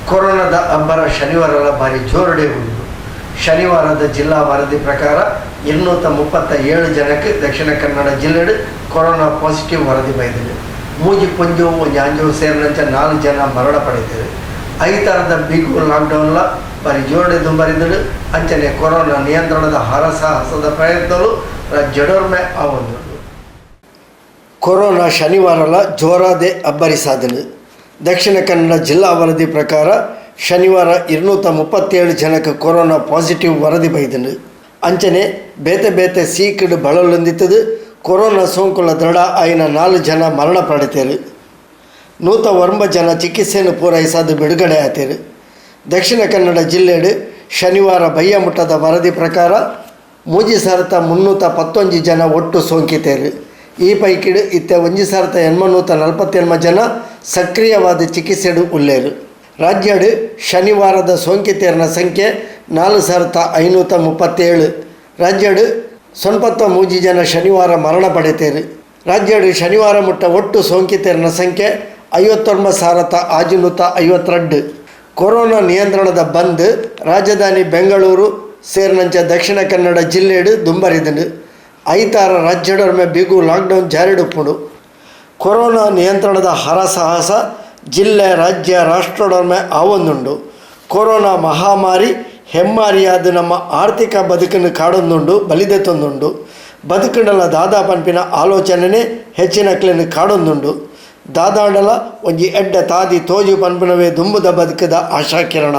ಕೊರೋನಾದ ಅಬ್ಬರ ಶನಿವಾರಲ ಬಾರಿ ಜೋರುಡೆ ಉಂಡು. ಶನಿವಾರದ ಜಿಲ್ಲಾ ವರದಿ ಪ್ರಕಾರ 237 ಜನಕ್ಕೆ ದಕ್ಷಿಣ ಕನ್ನಡ ಜಿಲ್ಲೆಡ್ ಕೊರೋನಾ ಪಾಸಿಟಿವ್ ವರದಿ ಬೈದಿದೆ. ಮೂಜಿ ಪೊಂಜೋವು ಒಂಜಿ ಆಂಜೋವು ಸೇರಿನಂಚ ನಾಲ್ ಜನ ಮರಣ ಪಡೆದಿದೆ. ಐತಾರದ ಬಿಗು ಲಾಕ್ಡೌನ್ಲ ಬಾರಿ ಜೋರುಡೆ ದುಂಬರಿದಳು. ಅಂಚನೆ ಕೊರೋನಾ ನಿಯಂತ್ರಣದ ಹರಸಾಹಸದ ಪ್ರಯತ್ನಗಳು ರಾಜ್ಯಡೊರ್ಮೆ ಆವೊಂದುಂಡು. ಕೊರೋನಾ ಶನಿವಾರಲ ಜೋರಾದೆ ಅಬ್ಬರಿಸಾದನು. ದಕ್ಷಿಣ ಕನ್ನಡ ಜಿಲ್ಲಾ ವರದಿ ಪ್ರಕಾರ ಶನಿವಾರ 237 ಜನಕ್ಕೆ ಕೊರೋನಾ ಪಾಸಿಟಿವ್ ವರದಿ ಬೈದನು. ಅಂಚನೆ ಬೇತೆ ಬೇತೆ ಸೀಕ್ಡ್ ಬಳಲೊಂದಿತ್ತದು ಕೊರೋನಾ ಸೋಂಕುಲ ದೃಢ ಆಯಿನ ನಾಲ್ ಜನ ಮರಣ ಪಡೆತೇರು. 109 ಜನ ಚಿಕಿತ್ಸೆಯನ್ನು ಪೂರೈಸಾದು ಬಿಡುಗಡೆ ಆತೇರು. ದಕ್ಷಿಣ ಕನ್ನಡ ಜಿಲ್ಲೆಡು ಶನಿವಾರ ಬಯ್ಯಮುಟ್ಟದ ವರದಿ ಪ್ರಕಾರ 3311 ಜನ ಒಟ್ಟು ಸೋಂಕಿತೇರು. ಈ ಪೈಕಿಡು ಇತ್ತೆ 1848 ಜನ ಸಕ್ರಿಯವಾದ ಚಿಕಿತ್ಸೆಡು ಉಲ್ಲೇರು. ರಾಜ್ಯಡು ಶನಿವಾರದ ಸೋಂಕಿತೇರಿನ ಸಂಖ್ಯೆ 4537. ರಾಜ್ಯಡು 93 ಜನ ಶನಿವಾರ ಮರಣ ಪಡೆತೇರು. ರಾಜ್ಯಡು ಶನಿವಾರ ಮುಟ್ಟ ಒಟ್ಟು ಸೋಂಕಿತೇರಿನ ಸಂಖ್ಯೆ 59,652. ಕೊರೋನಾ ನಿಯಂತ್ರಣದ ಬಂದ್ ರಾಜಧಾನಿ ಬೆಂಗಳೂರು ಸೇರಿನಂಚ ದಕ್ಷಿಣ ಕನ್ನಡ ಜಿಲ್ಲೆಡು ದುಂಬರಿದನು. ಐತಾರ ರಾಜ್ಯಡೊರ್ಮೆ ಬಿಗು ಲಾಕ್ಡೌನ್ ಜಾರಿಡುಪ್ಪುಂಡು. ಕೊರೋನಾ ನಿಯಂತ್ರಣದ ಹರಸಾಹಸ ಜಿಲ್ಲೆ, ರಾಜ್ಯ, ರಾಷ್ಟ್ರಡೊರ್ಮೆ ಆವೊಂದುಂಡು. ಕೊರೋನಾ ಮಹಾಮಾರಿ ಹೆಮ್ಮಾರಿಯಾದ ನಮ್ಮ ಆರ್ಥಿಕ ಬದುಕನ್ನು ಕಾಡೊಂದುಂಡು, ಬಲಿದೆತ್ತೊಂದುಂಡು. ಬದುಕುಂಡಲ ದಾದಾ ಪನ್ಪಿನ ಆಲೋಚನೆ ಹೆಚ್ಚಿನಕ್ಲೆನ್ ಕಾಡೊಂದುಂಡು. ದಾದಾಂಡಲ ಒಂಜಿ ಎಡ್ಡ ತಾದಿ ತೋಜು ಪನ್ಪಿನವೇ ದುಂಬುದ ಬದುಕದ ಆಶಾಕಿರಣ.